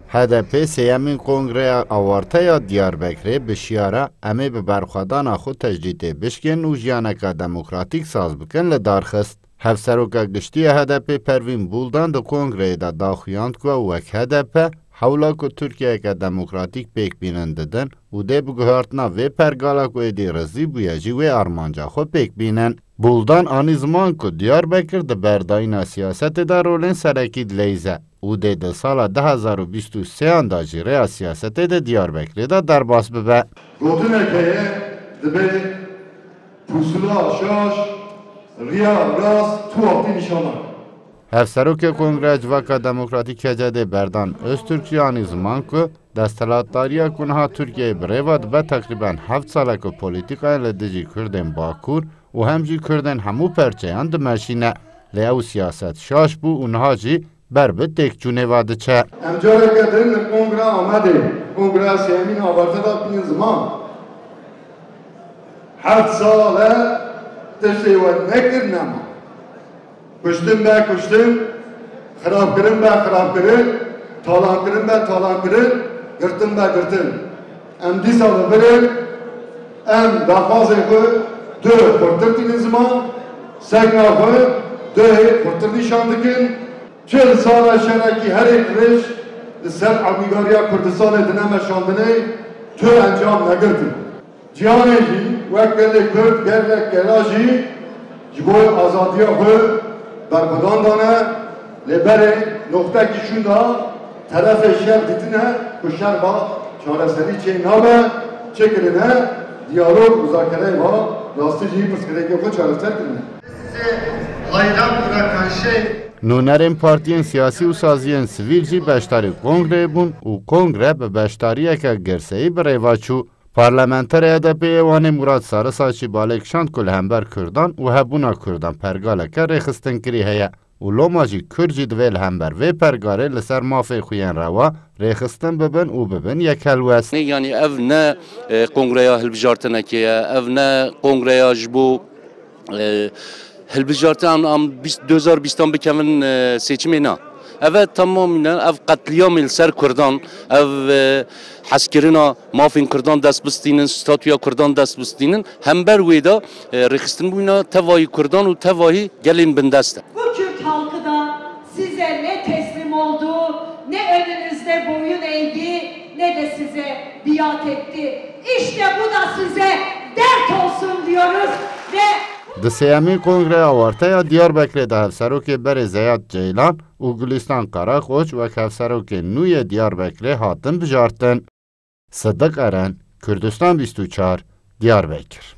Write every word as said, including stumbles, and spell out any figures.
H D P sêyemîn kongreya awarte ya Diyarbekirê bi şiyara "Em ê bi berxwedana xwe tecrîdê bişkên û jiyaneke demokratîk saz bikin" li dar xist. Hevseroka giştî ya H D P Pervîn Buldan di kongreyê de daxuyand ku wek H D P hewla ku Tirkiyeyeke demokratîk pêk bînin didin û dê bi guhertina vê pergala ku êdî rizî bûye jî wê armanca xwe pêk bînin. Buldan anî ziman ku Diyarbekir di berdayîna siyasetê de rolên serekî dileyze û dê di sala du hezar û bîst û sêyan de jî rêya siyasetê di Diyarbekirê de derbas bibe. Gotinek heye, dibe pusula şaş, riya rast tu wextî nîşan nake. Hevserokê Kongreya Civaka Demokratîk H C D Berdan Öztürk jî anî ziman ku desthilatdariya ku niha Tirkiyeyê bi rê ve dibe teqrîben heft sal e ku polîtîkayên li dijî Kurdên Bakur û hem jî Kurdên hemû perçeyan dimeşîne. Lê ew siyaset şaş bû û niha jî ber bi têkçûnê ve diçe. Em careke din li Kongra Amedê, Kongra Sêyemîn Avarte de bînin ziman. Heft sal e tiştê we nekir nema. Kuştin be kuştin, xirabkirin be xirabkirin, talankirin be talankirin, girtin be girtin. Em dîsa li vir in, em daxwazên xwe duh xurtir tînin ziman, sekna xwe duhê xurtir nîşan dikin. Çil sal e şerekî herêk rêj li ser erdnîgariya Kurdistanê dine meşandinê tu encam negirtin. Cîhanê jî wek gelê Kurd, gelek gela jî ji bo azadiya xwe berxwedan dane, lê berê noqtekî şûnda terefê şer dîtine ku şer va çareserî çê nabe, çi kirine, diyalog, muzakere va rastî jî pirsgirêkê xwe çareser kirine. Size hayran bırakan şey Nûnerên partiyên siyasî û saziyên sivîl jî beşdarî kongreyê bûn û kongre bi beşdariyeke girseyî bi rê ve çû. Parlamenterê H D P'ê ê Wanê Murat Sarısaç jî balê kişand ku li hember Kurdan û hebûna Kurdan pergaleke rêxistinkirî heye û loma jî Kurd jî divê li hember vê pergalê li ser mafê xwe yên rewa rêxistin bibin û bibin yekhelwest. Yanî ev ne, e, kongreya hilbijartinekê ye, ev ne kongreya ji bo, e, hilbijartin em, em bîst, du hezar bîstan bikevin, e, seçimê na. Ev e tamamîne, ev qetlîyamê li ser Kurdan, ev, e, hezkirina mafên Kurdan dest bistînin, statûya Kurdan dest bistînin. Hember wê de, e, rêxistinbûna tevayî Kurdan û tevayî gelên bindest e. Bu Kürt halkı da size ne teslim oldu, ne önünüzde boyun eğdi, ne de size biat etti. İşte bu da size dert olsun diyoruz ve Di sêyemîn Kongreya Warteya Diyarbekirê de hevserokê berê Zeyad Ceylan û Gulistan Karakoç wek hevserokên nû yê Diyarbekirê hatin bijartin. Sidik Eren, Kurdistan bîst û çar, Diyarbekir.